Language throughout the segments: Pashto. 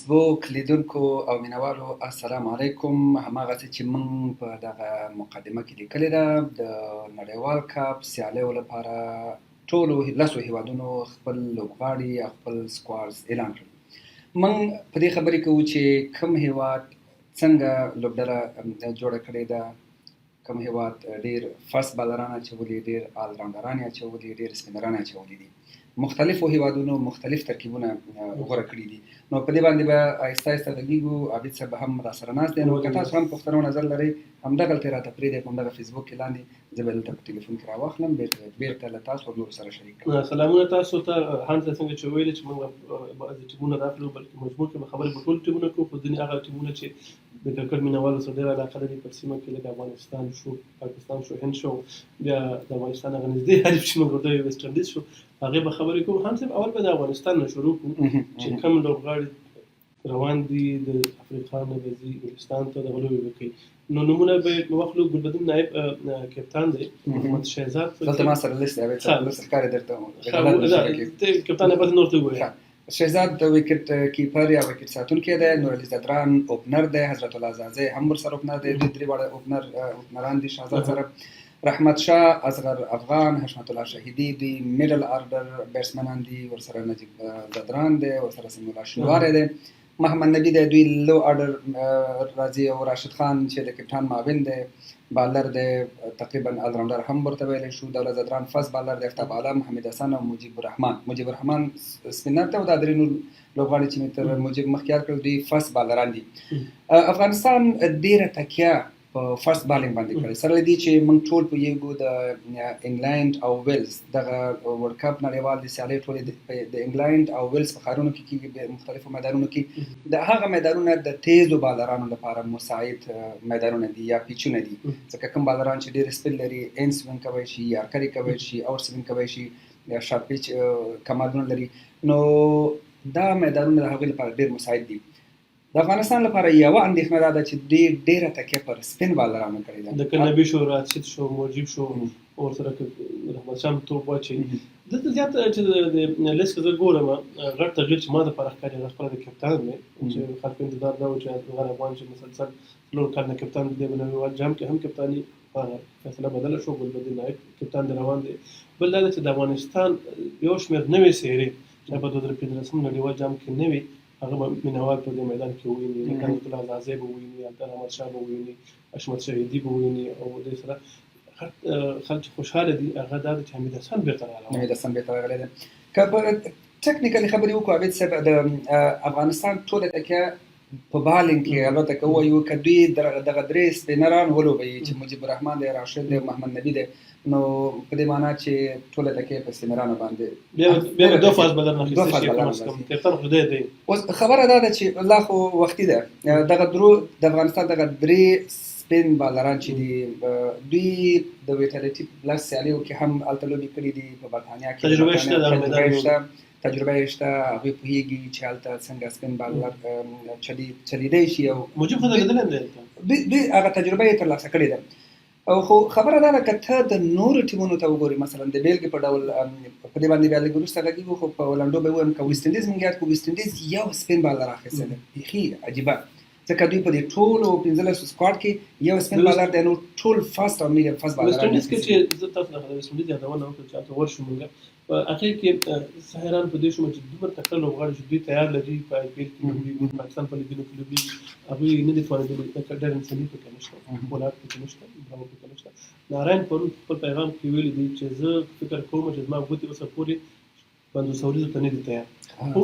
فیسبوک لیدونکو او مینوالو، السلام علیکم. هماغسې چې موږ په دغه مقدمه کې لیکلې ده، د نړیوال کپ سیالیو لپاره ټولو 10 هیوادونو خپل لوبغاړي یا خپل سکوارز اعلان کړل. موږ په دې خبرې کوو چې کوم هیواد څنګه لوبډله جوړه کړې ده، کوم هیواد ډیر فاست بالران اچولي، ډیر آلراونډران یې اچولي، ډیر سپینران یې اچولي دي. مختلفو هیوادونو مختلف ترکیبونه غوره کړي دي. نو په دې باندې به آهسته آهسته غږیږو. عابد صاحب به هم راسره ناست دی، نو که تاسو هم پوښتنه او نظر لرئ، همدغلته یې راته پرېږدئ، په همدغه فیسبوک کې لاندې. زه به دلته په ټلیفون کې راواخلم، بېرته له تاسو او نورو سره شریک کړم. سلامونه تاسو ته. هان څنګه چې ویل چې موږ بعضې ټیمونه راخلو، بلکې مجموع کې به خبرې په ټولو ټیمونو کوو، خو ځینې هغه ټیمونه چې د کرکټ مینهوالو سره ډېره علاقه لري په سیمه کې، لکه افغانستان شو، پاکستان شو، هند شو، بیا د افغانستان هغه نږدې حریف چې موږ ورته ویسټ انډیز شو، هغې به خبرې کوو. هان صاحب، اول به د افغانستان نه شروع کړو چې کوم لوبغاړي روان دي، د افریقا نه به ځي انګلستان ته، دغه لوبې به کوي. نو نومونه به واخلو. ګلبدین نایب کپتان دی، محمد شهزاد. دلته ما سره لیست دی، لیست ښکاري درته؟ کپتان به نور ته ووایې. شهزاد د وکټ کیپر یا وکټ ساتونکی دی، نور علي ځدران اوپنر دی، حضرت الله ځاځی هم ورسره اوپنر دی، دوی درې واړه اوپنران دي. شهزاد سره رحمت شاه، اصغر افغان، حشمت الله شهیدي، دوی middle order بیټسمنان دي. ورسره نجیب ځدران دی، ورسره سمیع الله شینواری دی، محمد نبي دی، دوی low order راځي، او راشد خان چې د کپتان معاون دی، بالر دی، تقریبا الراونډر هم ورته ویلی شو. دولت ځدران فاست بالر دی، افتاب عالم، حمید حسن او مجیب الرحمن. مجیب الرحمن سپینر دی او دا درې نور لوبغاړي چې مې تر مجیب مخکې یاد کړل، دوی فاست بالران دي. افغانستان ډېره تکیه په فاست بالینګ باندې کړی، سره له دې چې موږ ټول پوهېږو د انګلند او ویلز دغه ورلډ کپ نړیوال د سیالۍ ټولې د انګلند او ویلز په ښارونو کې کېږي، مختلفو میدانونو کې. د هغه میدانونه د تیزو بالرانو لپاره مساعد میدانونه دي یا پیچونه دي، ځکه کوم بالران چې ډېر spin لري، in swing کوی شي، یارکري کوی شي، out swing کوی شي، یا شارټ پیچ کمالونه لري، نو دا میدانونه د هغوی لپاره ډېر مساعد دي. د افغانستان لپاره یوه اندېښنه دا ده چې دوی ډېره تکیه پر سپین بالرانو کړې ده. د نبي شو، راشد شو، مجیب شو، ورسره رحمت شاه توپ واچوي. دلته زیات چې د لیست کې زه ګورم، غټ تغییر چې ما دپاره ښکاري، هغه خپله د کپتان دی، چې خلکو انتظار دا و چې اصغر افغان چې مسلسل 4 کال نه کپتان دی، به نړیوال جام کې هم کپتاني، هغه فیصله بدله شو، ګلبدین نایب کپتان دی روان دی. بل دا ده چې د افغانستان یو شمېر نوې څهرې چې په 2015 نړیوال جام کې نه وې، هغه به مینهوال په دې میدان کې وویني، لکه حضرت الله ځاځی به وویني، هلته رحمت شاه به وویني، حشمت شهیدي به وویني. او دې سره خلک چې خوشحاله دي، هغه دا ده چې حمید حسن بېرته راغلی. حمید حسن بېرته راغلی دی. که په technically خبرې وکړو، عابد صاحب، د افغانستان ټوله تکیه په بالینګ کې، البته که ووایو که دوی دغه درې سپینران ولوبوي چې مجیب الرحمن دی، راشد دی، محمد نبي دی، نو په دې معنا چې ټوله تکیه په سپینرانو باندې بیا به دوه فاست بالر نه اخیستی شي، کم از کم کپتان خو دی. اوس خبره دا ده چې لا خو وختي ده. دغه درو د افغانستان دغه درې سپین بالران چې دي، دوی د ویټالیټي پلس سیالیو کې هم هلته لوبې کړې دي، په برتانیا کې. تجربه شته، تجربه یې شته، هغوی پوهېږي چې هلته څنګه سپین بالر چلیدی شي. او مجیب خو لیدلی دی. دوی هغه تجربه یې ترلاسه کړې ده. خو خبره دا ده که ته د نورو ټیمونو ته وګورې، مثلا د بېلګې په ډول، په دې باندې بیا لږ وروسته غږېږو، خو په لنډو به ووایم، که ویسټ انډیز موږ یاد کړو، ویسټ انډیز یو سپین بالر اخیستی دی، بیخي عجیبه، ځکه دوی په دې ټولو 15 سکواډ کې یو سپین بالر دی، نو ټول فاست او میډیم فاست بالران. ویسټ انډیز کې چې زه تاسو ته د ویسټ انډیز یادونه وکړه چې هلته ورشو موږ، په اخر کې زه حیران په دې شوم چې دومره تکړه لوبغاړي چې دوی تیار لري، په آی پي ایل کې لوبېږي، پاکستان په لیګونو کې لوبېږي، هغوی نه دي توانېدلي. لکه ډیرن سني پکې نشته، پولارډ پکې نشته، براو پکې نشته. ناراین پرون خپل پیغام کې ویلي دي چې زه فکر کوم چې زما ګوتې اوسه پورې 50 اوریزو ته نه دي تیار، خو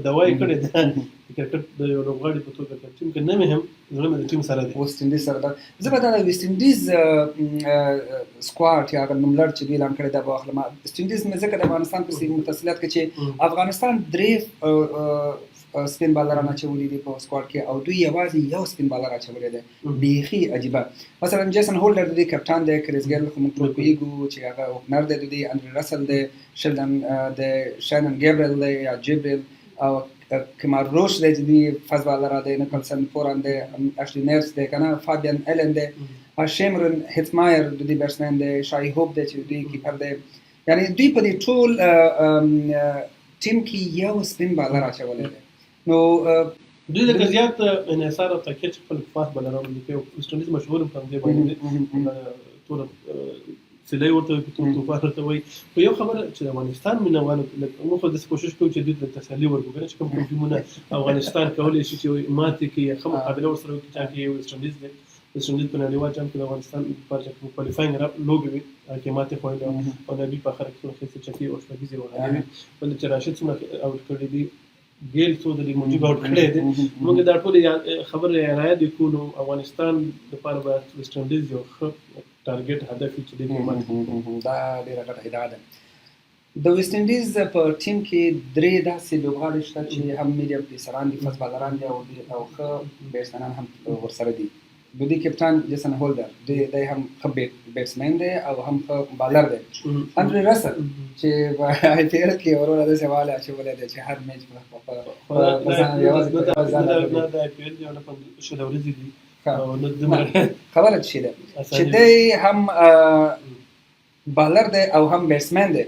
دوا یې کړې ده. د کرکټ د یو لوبغاړي په توګه که ټیم کې نه مې هم، زړه مې د ټیم سره دی، ویسټ انډیز سره ده. زه به دا د ویسټ انډیز سکواډ یا هغه نوملړ چې دوی اعلان کړی دا به واخلم. ویسټ انډیز مې ځکه د افغانستان پسې متصلت کړ چې افغانستان درې سپین بالران اچولي دي په سکواډ کې او دوی یوازې یو سپین بالر اچولی دی، بیخي عجیبه. مثلا جیسن هولډر د دوی کپتان دی، کریس ګیل خو موږ ټول پوهېږو چې هغه اوپنر دی د دوی، اندري رسل دی، شلډن دی، شینن ګبریل دی یا جبریل، او کمار روش دی چې دوی فاست بالر دی، نیکلسن فوران دی، اشلی نرس دی که نه، فابیان الن دی، شیمرن هیتمایر د دوی بیټسمن دی، شای هوپ دی چې دوی کیپر دی. یعنی دوی په دې ټول ټیم کې یو سپین بالر اچولی دی. نو دوی لکه زیات انحصار او تکیه چې خپل فاست بالرانو دي، ویسټ انډیز مشهور هم په همدې باندې دی، ټوله سیلۍ ورته وایي، تور توپان ورته وایي. خو یو خبره چې د افغانستان مینه والو موږ خو داسې کوشش کوو چې دوی ته تسلي ورکړو که نه، چې کوم کوم ټیمونه افغانستان کولی شي چې ماتې کړي یا ښه مقابله ورسره وکړي، چې هغه یو ویسټ انډیز دی. ویسټ انډیز په نړیوال جام کې د افغانستان لپاره چې کوم qualifying لوبې وې هغه کې ماتې خوړلې او نبي په اخره کې څومره ښایسته چکې او شپږیزې وهلې وې، بل چې راشد څومره out کړي دي، ګیل څو ځلې مجیب out کړی دی. موږ دا ټولې خبرې رعایت کړو، نو افغانستان لپاره به ویسټ انډیز یو ښه target هدف وي چې دوی پرې ماتې کړي. دا ډېره غټه ادعا ده. د ویسټ انډیز په ټیم کې درې داسې لوبغاړي شته چې هم medium پیسران دي، fast بالران دي او ښه بیټسمنان هم ورسره دي. د دې کپتان جیسن هولډر دی هم ښه batsman دی او هم ښه بالر دی. اندري رسل چې په آی پي ایل کې وروره داسې واله اچولی دی چې هر میچ په ځان یوازې په ځان نه د آی پي ایل دی او نه 20 ورځې دي. خبره څه ده چې دی هم بالر دی او هم batsman دی.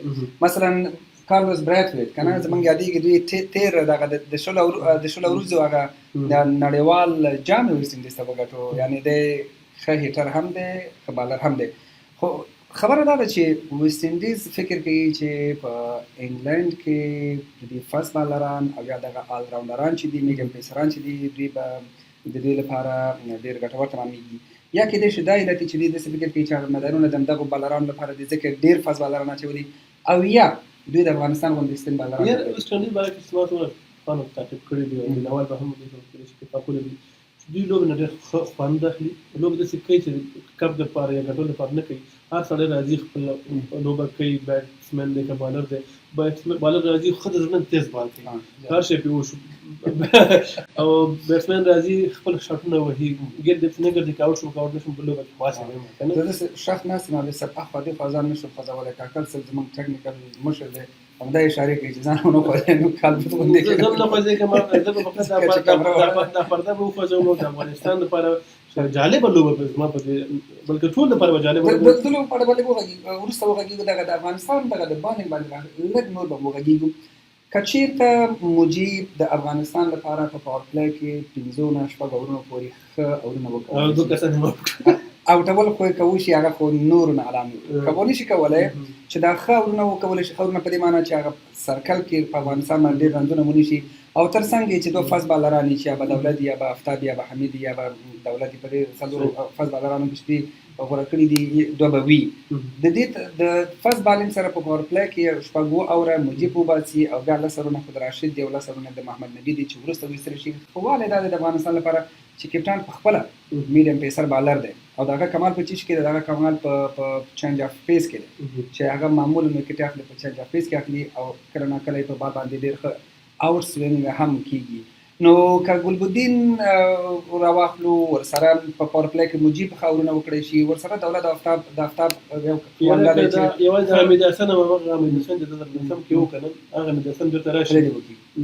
مثلا کارلوس برایتویت که نه زمونږ یادېږي دوی تېر دغه د 20 ورځو هغه نړیوال جام یې ویسټ انډیز ته وګټو، یعنې دی ښه hitter هم دی، ښه بالر هم دی. خو خبره دا ده چې ویسټ انډیز فکر کوي چې په انګلند کې د دې fast بالران او یا دغه all راونډران چې دي، medium پیسران چې دي، دوی به د دوی لپاره ډېر ګټور تمامېږي. یا کېدای شي دا علت چې دوی داسې فکر کوي چې هغه میدانونه د همدغو بالرانو لپاره دي، ځکه ډېر fast بالران اچولي، او یا دوی د افغانستان غوندې spin بالران یا ویسټ انډیز باره کې زما څومره پخوانو تعقیب کړي دي او مینهوال به هم دوی سره کېدای شي اتفاق ولري چې دوی لوبې نه ډېر ښه خوند اخلي. لوبې داسې کوي چې کپ دپاره یا ګټلو لپاره نه کوي، هر سړی راځي خپل لوبه کوي، batsman دی که بالر دی، بالر راځي ښه د زړه نه تېز بال کوي، هر شی پرې وشو، او batsman راځي خپل شاټونه وهي، ګیر دې نه ګرځي که out شوم که out نه شوم په لوبه کې خو هسې وایم که نه. زه داسې شخ ناست یم عابد صاحب، اخوا دې خوا ځان نه شم خوځولی، کاکړ صاحب زموږ technical مشر دی، همدا اشارې کوي چې ځان ونه خوځوې، نو کال به غوندې زه هم نه خوځېږم، زه به فقط دا پرده به وخوځوم. د افغانستان لپاره جالبه لوبه به زما په دې، بلکې ټول لپاره به جالبه لوبه. د لوبې په اړه به لږ وغږېږو، وروسته وغږېږو. دغه د افغانستان دغه د بالینګ باندې لږ نور به وغږېږو. که چېرته مجیب د افغانستان لپاره په power play کې 5 نه 6 اورونو پورې ښه اورونه وکول دوه کسان یې وکړل، اوټول خو یې کوو شي، هغه خو نورو نه علامې که ونه شي کولی چې دا ښه اورونه وکولی شي، ښه اورونه په دې معنا چې هغه circle کې په افغانستان باندې ډېر رنزونه ونه شي، او تر څنګ یې چې دوه fast بالران یې چې یا به دولت یا به افتاب یا به حمید یا به دولت په دې څلورو fast بالرانو کې چې دوی غوره کړي دي دوه به وي. د دې د fast bowling سره په power play کې 6 اوره مجیب وباسي او بیا 10 اورونه خو د راشد دی او 10 اورونه د محمد نبي دی چې وروسته ویستل شي. ښه والی دا دی د افغانستان لپاره چې کپټان په خپله medium pacer بالر دی او د هغه کمال په چیش کې دی، د هغه کمال په change of pace کې دی چې هغه معمولاً ویکټ اخلي په change of pace کې اخلي او کله نا کله یې په بال باندې ډېر ښه out swing هم کېږي. نو که ګلبدین راواخلو، ورسره په power play کې مجیب ښه اورونه وکړی شي، ورسره دولت او افتاب، د افتاب یو ونډه دی چې یوازې حمید حسن او هغه حمید حسن چې 2009 کې و که نه، هغه حمید حسن بېرته راشي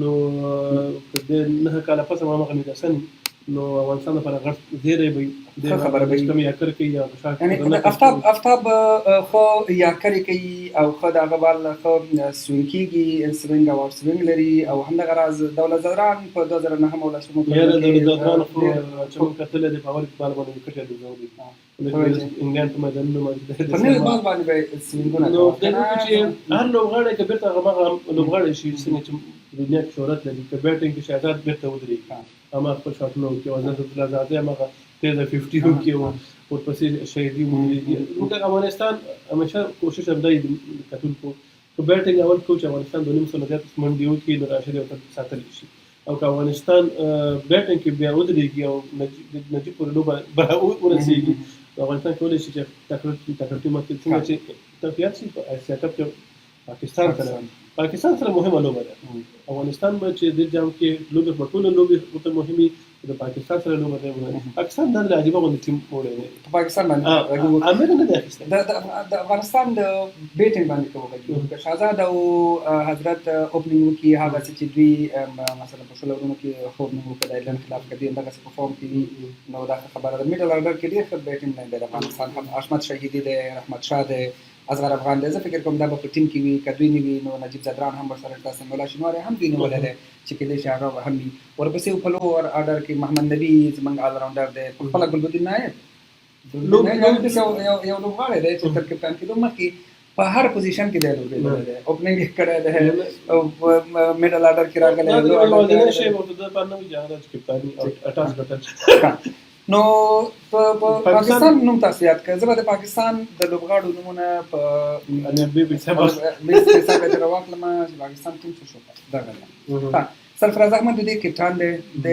نو که د 9 کاله پس هم هغه حمید حسن، نو افغانستان لپاره غټ زیری به وي. ښه خبره به وي. کوم یارکر کوي یا ښه یعنې افتاب ښه یارکرې کوي او ښه د هغه بال ښه swing کېږي، swing او out swing لري. او همدغه راز دولت ځدران په 2009 او لسمو کلونو یاره کې دولت ځدران خو ډېر چې موږ کتلی دی په اول بال باندې ویکټ یې لوزولي. انګلند په میدانونو باندې په نوي بال باندې به سوینګونه نو کول. دې چې هر لوبغاړی که بېرته هغه لوبغاړی شي څنګه چې دنیا کې شهرت لري، که batting کې شهزاد بېرته ودرېږي، هماغه خپل شاټونه وکړي، او حضرت الله ځاځی هماغه تېزه 50 وکړي او ورپسې شهیدي وموندي. موږ افغانستان همیشه کوشش همدا یې کتونکو که batting اول کوو چې افغانستان 2.5 نه زیات منډې وکړي نو راشد یې ورته ساتلی شي، او که افغانستان batting کې بیا ودرېږي او نجیب پورې لوبه ورسېږي، نو افغانستان کولی شي چې تکړه ټیم ورکړي. څنګه چې تاسو یاد شي په اسیا کپ کې پاکستان سره مهمه لوبه ده. افغانستان به چې دې جام کې لوبې په ټولو لوبې ورته مهمې، د پاکستان سره لوبه ده. پاکستان دا له عجیبه غوندې ټیم وړی دی. په پاکستان باندې امیر نه دی اخیستی. د افغانستان د batting باندې که وغږېږو، که شهزاد او حضرت opening وکړي، هغه څه چې دوی مثلا په 20 اورونو کې ښه opening وکړه د ایرلنډ خلاف، که دوی همدغسې په form کې وي نو دا ښه خبره ده. middle order کې ډېر ښه batting line دی د افغانستان، هم حشمت شهیدي دی، رحمت شاه دی، اصغر افغان دی. زه فکر کوم دا به په ټیم کې وي، که دوی نه وي نو نجیب ځدران هم ورسره شته، سمیع الله شینواری هم دوی نیولی دی چې کېدای شي هغه هم وي. ورپسې په لوور ارډر کې محمد نبي زمونږ الراونډر دی، په خپله ګلبدین نایب یو لوبغاړی دی چې تر کپتان کېدو مخکې په هر پوزیشن کې دی لوبېدلی دی، اوپننګ یې کړی دی او میډل ارډر کې راغلی دی. نو په پاکستان نوم تاسو یاد کړئ، زه به د پاکستان د لوبغاړو نومونه په حساب یې راواخلم چې پاکستان ټیم څه شو. دغه دی سرفراز احمد د دې کپتان دی، د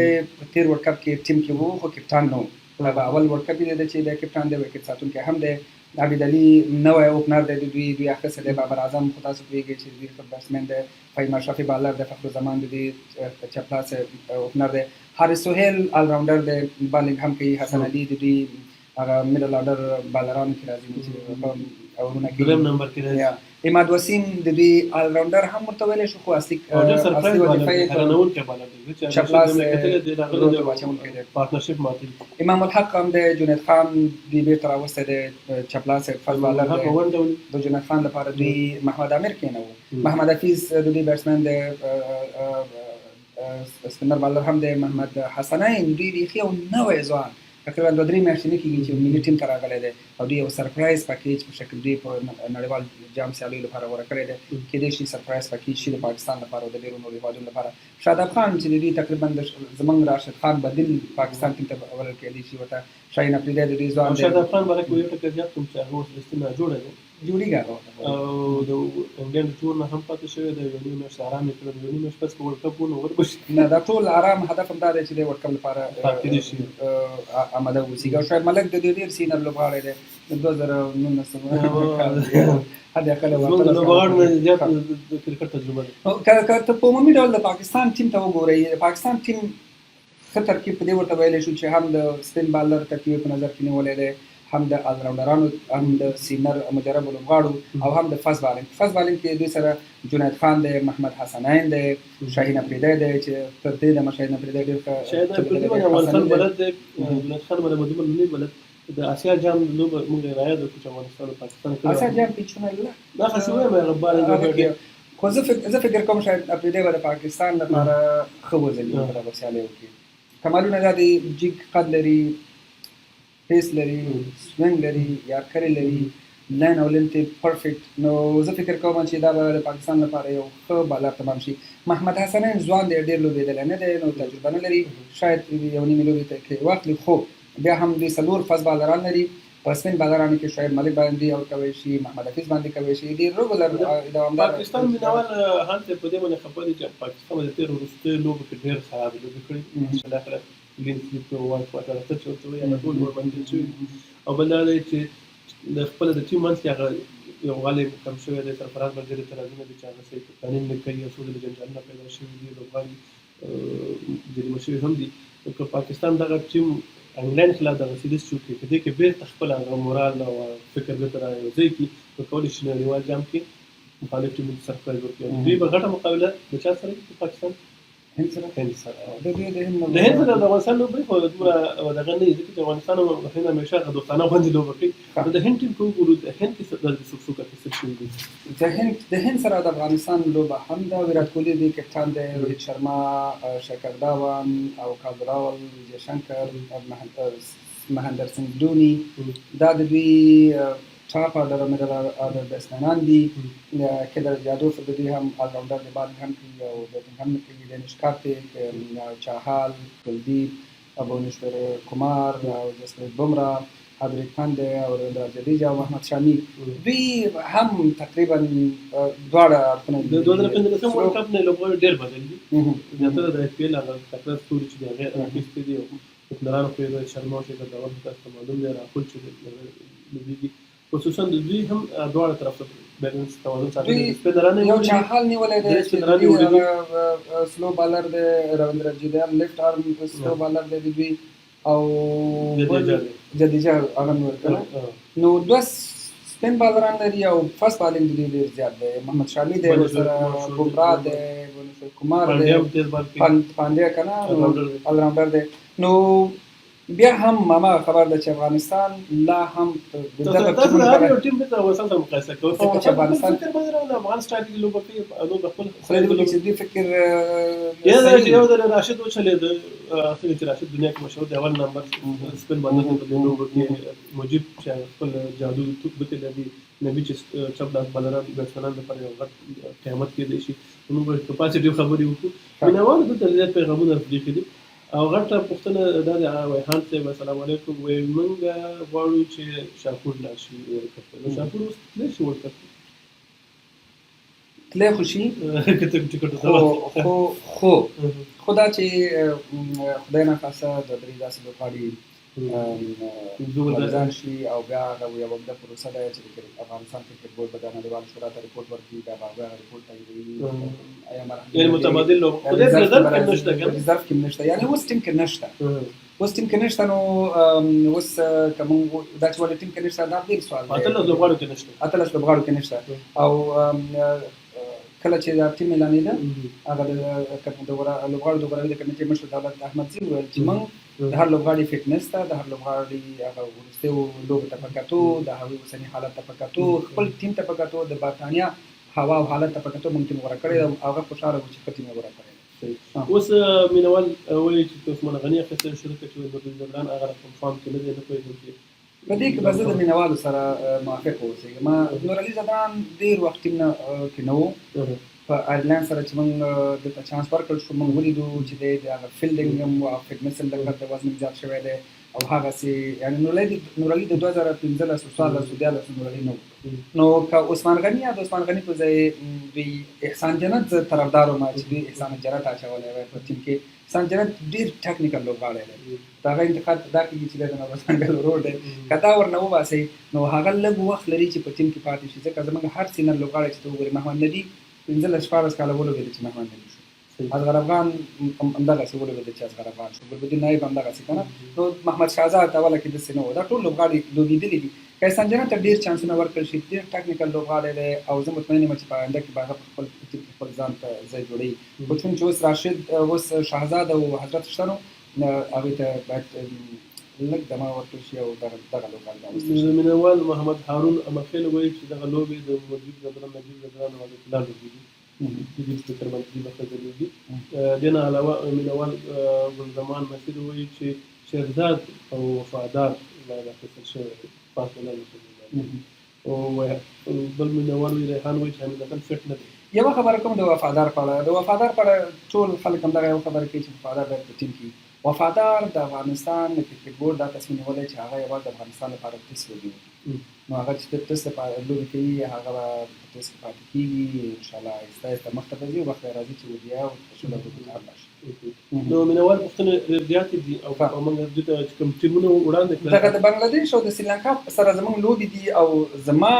تېر ورلډ کپ کې ټیم کې وو خو کپتان نه و، هغه اول ورلډ کپ یې دی چې د کپتان دی، ویکټ ساتونکی هم دی. عابد علي نوی اوپنر دی د دوی، دوی اخیستی دی. بابر اعظم خو تاسو پوهېږئ چې دوی ښه بیټسمن دی. فهیم اشرفي بالر دی، فخر الزمان د دوی چپلاس اوپنر دی. حارث سهیل الراونډر دی، بالینګ هم کوي. حسن علي د دوی هغه میډل ارډر بالرانو کې راځي چې اورونه کوي، دریم نمبر کې راځي. عماد وسیم د دوی الراونډر هم ورته ویلی شو، خو اصلي وظیفه یې چپلاس پارټنرشپ ماتوي. امام الحق هم دی، جنید خان دوی بېرته راوستی دی، چپلاس فاست بالر دی. د جنید خان لپاره دوی محمد عامر کېنوو. محمد حفیظ د دوی بیټسمن دی، سپینر بالر هم دی. محمد حسنین دوی بیخي یو نوی ځوان، تقریبا 2-3 میاشتې نه کېږي چې ملي ټیم ته راغلی دی او دوی یو سرپرایز پکیج په شکل دوی په نړیوال جام سیالیو لپاره غوره کړی دی. کېدای شي سرپرایز پکیج شي د پاکستان لپاره او د ډېرو نورو هېوادونو لپاره. شاداب خان چې د دوی تقریبا زمونږ راشد خان بدیل پاکستان ټیم ته بلل کېدای شي ورته. شاهین افریدی د دوی ځوان دی. شاداب خان باره کې یو ټکی زیات کوم چې هغه اوس رښتینی ناجوړه دی، جوړېږي هغه او د انګلینډ ټور نه هم پاتې شوی دی. یو نیم میاشت آرام یې کړی، یو نیم میاشت پس که ورلډ کپ و نو وربشي. نه، دا ټول آرام هدف هم دا دی چې د ورلډ کپ لپاره کېدای شي آماده واوسېږي. او شعیب ملک د دوی ډېر سینر لوبغاړی دی، د 2019 کال حد اقل زموږ د لوبغاړو نه زیات د کرکټ تجربه ده. که ته په عمومي ډول د پاکستان ټیم ته وګورئ، د پاکستان ټیم ښه ترکیب په دې ورته ویلی شو چې هم د سپین بالر ترکیب یې په نظر کې نیولی دی، هم د الراونډرانو، هم د سینر مجربو لوبغاړو او هم د فاست بالینګ. فاست بالینګ کې دوی سره جنید خان دی، محمد حسنین دی، شاهین افریدی دی چې تر دې دمه شاهین افریدی ډېر ښه شاهین افریدی باندې افغانستان بلد دی، جنید خان باندې دومره نه بلد. د اسیا جام لوبه موږ رایاد کړو چې افغانستان او پاکستان کړې. اسیا جام پیچونه دا خو څه وایم هغه بالینګ. خو زه فکر کوم شاید افریدی به د پاکستان لپاره ښه وځلېږي په دغو سیالیو کې. کمالونه دا دی، جیګ قد لري، پیس لري، سوینګ لري، یارکرې لري، لاین او لینت یې پرفیکټ. نو زه فکر کوم چې دا به د پاکستان لپاره یو ښه بالر تمام شي. محمد حسنین ځوان دی، ډېر لوبېدلی نه دی، نو تجربه نه لري، شاید یو نیمې لوبې ته کې واخلي، خو بیا هم دوی 4 فاست بالران لري. په سپین بالرانو کې شعیب ملک باندې او کوی شي، محمد حفیظ باندې کوی شي، ډېر رګولر دوامدار. پاکستان مینهوال هلته په دې باندې خفه دي چې پاکستان د تېرو وروستیو لوبو کې ډېر خرابې لوبې کړې، بالاخره کلین سلیپ وایټ واټر څه چې ورته وایي هغه ټول ورباندې شوي دي. او بل دا دی چې د خپله د ټیم منځ کې هغه یو غلی کم شوی دی، سرفراز باندې ډېر اعتراضونه دي چې هغه صحیح کپتاني نه کوي او څو ځلې جنجالونه پیدا شوي دي، لوبغاړي جریمه شوي هم دي. نو که پاکستان دغه ټیم انګلینډ خلاف دغه سیریز چې وکړي، په دې کې بېرته خپل هغه مورال او فکر بېرته را یو ځای کړي، نو کولی شي نړیوال جام کې مخالف ټیمونو ته سرپرایز ورکړي. دوی به غټه مقابله د چا سره وي؟ پاکستان هند سره. هند سره. د دوی د هند د هند سره د افغانستان لوبه خو دومره دغه نه وي، ځکه چې افغانستان او هند همیشه هغه دوستانه غوندې لوبه کوي. نو د هند ټیم که وګورو، د هند کې داسې څوک څوک اخیستل شوي دي؟ د هند سره د افغانستان لوبه هم ده. ویرات کوهلي دی کپتان دی، روهیت شرما، شکر داوان او کال راول، ویجی شنکر، مهندر سینګ دوني، دا د دوی ټاپ ارډر او میډل ارډر بیټسمنان دي. کیدر جادوف د دوی هم الراونډر دی، بالینګ هم کوي او بیټینګ هم کوي. دنیش کارتیک، چاهال، کلدیپ، بونیشور کمار او جسپریت بمرا، هاردیک پاندیا او رویندرا جدیجا او محمد شامي، دوی هم تقریبا دواړه اړخونه. د 2015 ورلډ کپ نه لوبغاړي ډېر بدل دي، زیاتره د آی پي ایل هغه تکړه ستوري چې د هغې راخیستي دي. او اوپنرانو خو یې روهیت شرما او شیخر دهون خو تاسو ته معلوم دی، راهول چې لوبېږي، خصوصا د دوی هم دواړه طرف ته بیلانس توازن ساتلی. سپینران یو چاهال نیولی دی درې سپینران یې وړي دي، سلو بالر دی. رویندرا جدیجا لیفټ ارم سلو بالر دی د دوی، او جدیجا هغه نیول کړه. نو دوه سپین بالران لري او فاست بالینګ د دوی ډېر زیات دی. محمد شامي دی ورسره، بمرا دی، بونیشور کمار دی، پاندیا که نه الراونډر دی. نو بیا هم ماما خبر ده چې افغانستان لا هم دغه تاسو د هر یو ټیم د افغانستان سره مقایسه کوي، چې افغانستان فکر باندې راغله، افغان سټایل کې لوبه کوي، نو د خپل خو چې دوی فکر یا دا چې یو ځل راشد وچلېد، څنګه چې راشد دنیا کې مشهور دی، اول نمبر سپین باندې په دې لوبو کې، مجیب چې خپل جادو ګوتې لري، نبي چې چپ لاس بالران بیټسمنان لپاره یو غټ قیامت کېدای شي. موږ به په پاسې ډېر خبرې وکړو. مینهوالو دلته زیات پیغامونه پرېښي دي او غټه پوښتنه دا ده، ویهان صاحب السلام علیکم، وایي موږ غواړو چې شاپور لاړ شي ورلډ کپ ته، نو شاپور اوس تللی شي ورلډ کپ ته؟ تللی خو شي، که ته ټیکټ خو خو خو دا چې خدای نخواسته د درې داسې لوبغاړي ځان شي او بیا هغه یوه اوږده پروسه ده چې د افغانستان کرکټ بورډ به د نړیوالې شورا ته رپورټ ورکړي، بیا به هغوی هغه رپورټ تاییدوي. یعنې متبادل ریزرف کې نشته، یعنې اوس ټیم کې نشته، اوس ټیم کې نشته. نو اوس که موږ دا چې ولې ټیم کې نشته، دا بېل سوال دی. 18 لوبغاړو کې نشته، 18 لوبغاړو کې نشته. او کله چې دا ټیم اعلانېده، هغه د لوبغاړو د غوراوي د کمېټې مشر دولت احمدزي وویل چې موږ د هر لوبغاړي فټنس ته، د هر لوبغاړي هغه وروستیو لوبو ته په کتو، د هغوی اوسني حالت ته په کتو، خپل ټیم ته په کتو، د برتانیا هوا او حالت ته په کتو موږ ټیم غوره کړی دی. هغه خوشحاله و چې ښه ټیم یې غوره کړی دی. اوس مینهوال وایي چې عثمان غني اخیستل شو، ځکه چې نورالدین ځدران هغه رقم فارم کې نه دی، نه پوهېږم چې په دې کې به زه د مینهوالو سره موافق واوسېږم. نورعلي ځدران ډېر وخت ټیم نه کې نه و. په آیرلینډ سره چې موږ دلته چانس ورکړل شو، موږ ولیدو چې دی د هغه فیلډینګ هم او فټنس هم لږ د وزن زیات شوی دی او هغسې، یعنې نورعلي د 2015 14 13 نورعلي نه و. نو که عثمان غني یا د عثمان غني په ځای دوی احسان جنت، زه طرفدار وم چې دوی احسان جنت اچولی وای په ټیم کې. احسان جنت ډېر ټیکنیکل لوبغاړی دی، د هغه انتقاد دا کېږي چې دی د نوروز ځنګل ورور دی. که دا ورنه وباسئ نو هغه لږ وخت لري چې په ټیم کې پاتې شي، ځکه زموږ هر سینر لوبغاړی چې ته وګورې، محمد نبي 15 16 کاله ولوبېده چې محمد نبي شو، اصغر افغان همدغسې ولوبېده چې اصغر افغان شو، ګلبدین نایب همدغسې که نه، نو محمد شهزاد اوله کې داسې نه و. دا ټول لوبغاړي لوبېدلي دي. که احسان جنت ته ډېر چانسونه ورکړل شي، ډېر ټیکنیکل لوبغاړی دی او زه مطمئن یم چې په آینده کې به هغه په خپل ټیم کې خپل ځان ته ځای جوړوي. خو چون چې اوس راشد، اوس شهزاد او حضرت شته، نو هغوی ته باید لږ دمه ورکړل شي او دغه لوبغاړي راوستل شي. مینهوال محمد هارون امرخېل وایي چې دغه لوبې د مجیب ځدران، نجیب ځدران او حضرت الله لوبې دي، د دې فکر باندې دوی به ښه ځلېږي. دې نه علاوه مینهوال ګل زمان مسیر وایي چې شېرزاد او وفادار باید اخیستل شوی دی فاست بالر باندې. او بل مینهوال وایي، ریحان وایي چې حمید حسن فټ نه دی. یوه خبره کوم د وفادار په اړه، د وفادار په اړه ټول خلک همدغه یوه خبره کوي چې وفادار باید په ټیم کې. وفادار د افغانستان د کرکټ بورډ دا تصمیم نیولی چې هغه یوازې د افغانستان لپاره ټیسټ لوبې وکړي، نو هغه چې د ټیسټ لپاره لوبې کوي هغه به په ټیسټ کې پاتې کېږي، انشاءالله آهسته آهسته مخته به ځي، وخت به راځي چې ودیا او شل اورونو ته هم راشي. نو مینهوال پوښتنې ډېر زیاتې دي او موږ دوی ته چې کوم ټیمونه وړاندې کړل، دغه د بنګلادیش او د سریلانکا سره زموږ لوبې دي او زما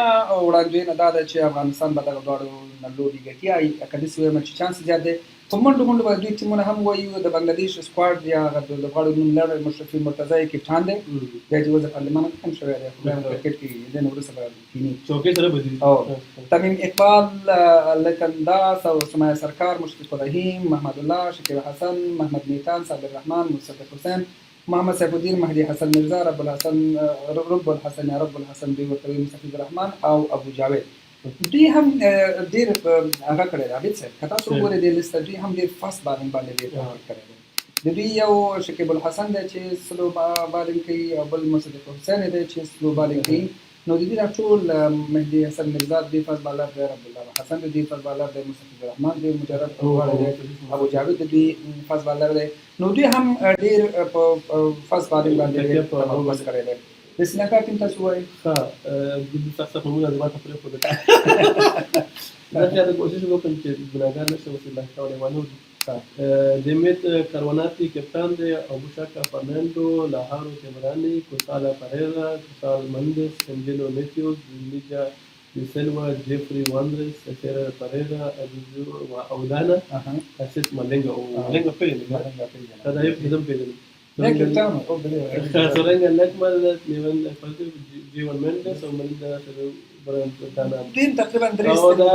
وړاندوینه دا ده چې افغانستان به دغه دواړو نه لوبې ګټي. که داسې وایم چې چانس زیات دی، په منډو منډو به دوی ټیمونه هم وایي. د بنګلادیش سکواډ یا هغه د لوبغاړو نوم لړ، مشرفي مرتضی یې کپټان دی، بیا چې اوس د پارلمان هم شوی دی، خو بیا هم کرکټ کې دی، نو وروسته به کښېني چوکۍ سره به ځي. او تمیم اقبال، لتن داس او سمیه سرکار، مشفق الرحیم، محمد الله، شکیب حسن، محمد میتان، صابر رحمان، مصدق حسین، محمد سیف الدین، مهدي حسن مرزا، رب الحسن، رب الحسن یا رب الحسن دوی ورته وایي، مستفیض الرحمن او ابو جاوید. دوی هم ډېر هغه کړی دی. عابد صاحب، که تاسو وګورئ دې لیست ته، دوی هم ډېر فاست بالینګ باندې ډېر تاکید کړی دی. د دوی یو شکیب الحسن دی چې سلو بالینګ کوي او بل مصدق حسین دی چې سلو بالینګ کوي. نو د دوی دا ټول، مهدي حسن مرزا دوی فاست بالر دی، رب الله حسن د دوی فاست بالر دی، مستفیض الرحمن دوی مجرب لوبغاړی دی، ابو جاوید د دوی فاست بالر دی. نو دوی هم ډېر په فاست بالینګ باندې ډېر تمرکز کړی دی. د سریلانکا ټیم تاسو وایئ؟ ښه، د دې سخت سخت نومونه زما ته پرېښودل، زه خیال کوشش وکړم چې ګناهګار نه شم، سریلانکا ولې وانه جمیت کاروناتی کپتان دی، ابو شاکا فرناندو، لاهارو تیمرانی، کوسالا پریرا، کوسال مندس، انجلو میتیوز، نیجا دیسلوا، جیفری واندرس، سیرا پریرا، ابوزو اودانا، اسیس مالینګا. او مالینګا پیژنې؟ دا یو زم پیژنم. دا کپتان او بلې سرنګ لکمل، لیون جیون منډس او ملیندا دانا. دوی تقریبا درې او دا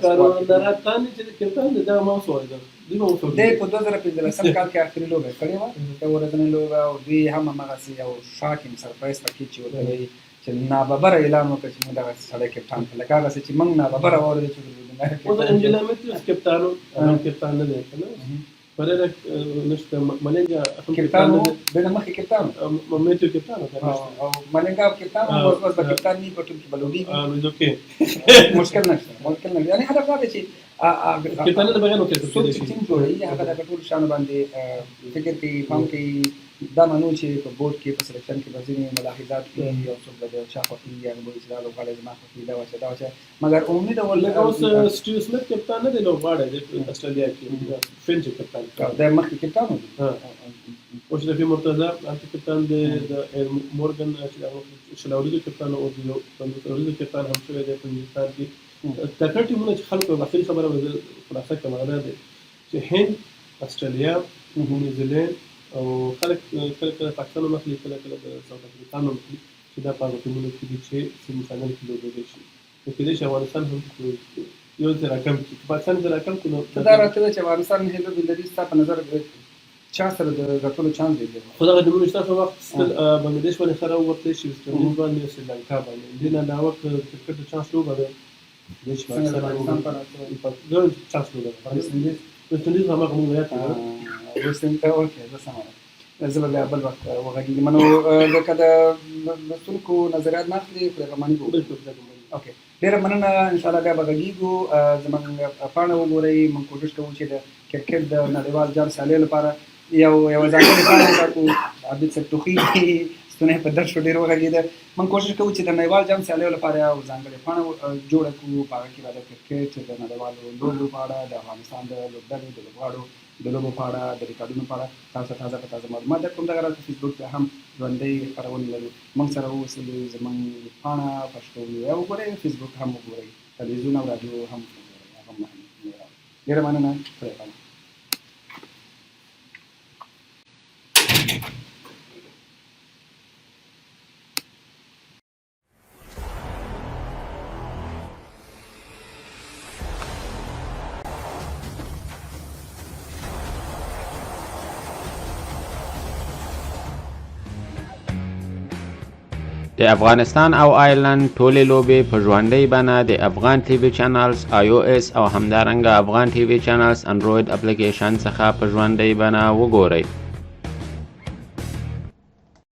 کارونراتان چې کپتان دی، دا ما اوس وایي، دوی به اوس دی په 2015 کال کې اخري لوبه کړې وه، یوه ورځنۍ لوبه، او دوی هم هماغسې یو شاکینګ سرپرایز پکې چې ورته وایي چې ناببره اعلان وکړ چې موږ دغه سړی کپتان کړ، لکه هغسې چې موږ ناببره واورېدل چې اوس انجلا میتیوس کپتان و، هغه کپتان نه دی که نه؟ پریرا نشته، ملنګا هم کپتان و، د نه مخکې کپتان و، میتیو کپتان و، او ملنګا کپتان و، اوس به کپتان نه په ټیم کې به لوبېږي. نو اوکې، مشکل نشته، مشکل نشته. یعنې هدف دا دی چې کپتان نه بغیر نو کرکټ څوک چې ټیم جوړوي هغه د ټولو شیانو باندې فکر کوي، پام کوي. دا منو چې په بورډ کې په سلیکشن کې به ځینې ملاحظات وي، یو څوک به د یو چا خوښېږي، هغه به وایي چې دا لوبغاړی زما خوښېږي، دا وچه دا وچه، مګر عمومي ډول لکه اوس سټیو سمیت کپتان نه دی، لوبغاړی دی په اسټرالیا کې، فنچ کپتان دی، مخکې کپتان و. اوس رفیع مرتضی هلته کپتان دی، د مورګن چې د 20 اوریزو کپتان او د 50 اوریزو کپتان هم شوی دی په انګلستان کې. تکړه ټیمونه چې خلکو اخري خبره به زه خلاصه کړم، هغه دا دی چې هند، اسټرالیا، نیوزیلینډ او خلک کله کله پاکستان هم اخلي، کله کله د ساوت افریقا هم اخلي، چې دا په هغه ټیمونو کې دي چې سیمي فاینل کې لوبېدای شي. نو کېدای شي افغانستان هم یو ځل راکم کړي، که پاکستان ځل راکم کړو نو ته دا راته وایې چې افغانستان نهه لوبې لري، ستا په نظر چا سره د ګټلو چانس ډېر دی؟ خو دغه ټیمونه چې تاسو وخت بنګلادیش باندې ښه راووتلی شي، ویسټ انډیز باندې، سریلانکا باندې، دې نه علاوه که کرکټ د چانس لوبه ده، دې چې پاکستان چانس لوبه ده. ویسټ انډیز، ویسټ انډیز هماغه مونږ یاد کړو. ویسټ انډیز، اوکې، زه سمه ده، زه به بیا بل وخت وغږېږم. نو لکه د لوستونکو نظریات نه اخلي، خدای پاماني به وکړو. بالکل، خدای پاماني. اوکې، ډېره مننه، انشاءالله بیا به غږېږو. زموږ پاڼه وګورئ، موږ کوشش کوو چې د کرکټ د نړیوال جام سیالیو لپاره یوه ځانګړې پاڼه وټاکو. عابد صاحب ټوخېږي، ستونی په درد شو، ډېر وغږېده. موږ کوشش کوو چې د نړیوال جام سیالیو لپاره یو ځانګړې پاڼه جوړه کړو، په هغه کې به د کرکټ د نړیوالو لوبو په اړه، د افغانستان د لوبډلې د لوبغاړو د لوبو په اړه، د ریکارډونو په اړه تاسو ته تازه په تازه معلومات درکړم. دغه راز په فېسبوک کې هم ژوندۍ خپرونې لرو. موږ سره واوسئ، زموږ پاڼه پښتو ویب وګورئ، فېسبوک هم وګورئ، تلویزیون او راډیو هم وګورئ، هغه هم مهم. ډېره مننه، خدای پامان. د افغانستان او آیرلنډ ټولې لوبې په ژوندۍ بڼه د افغان ټي وي چینلز آی او اس او همدارنګه افغان ټي وي چینلز انډروید اپلیکیشن څخه په ژوندۍ بڼه وګورئ.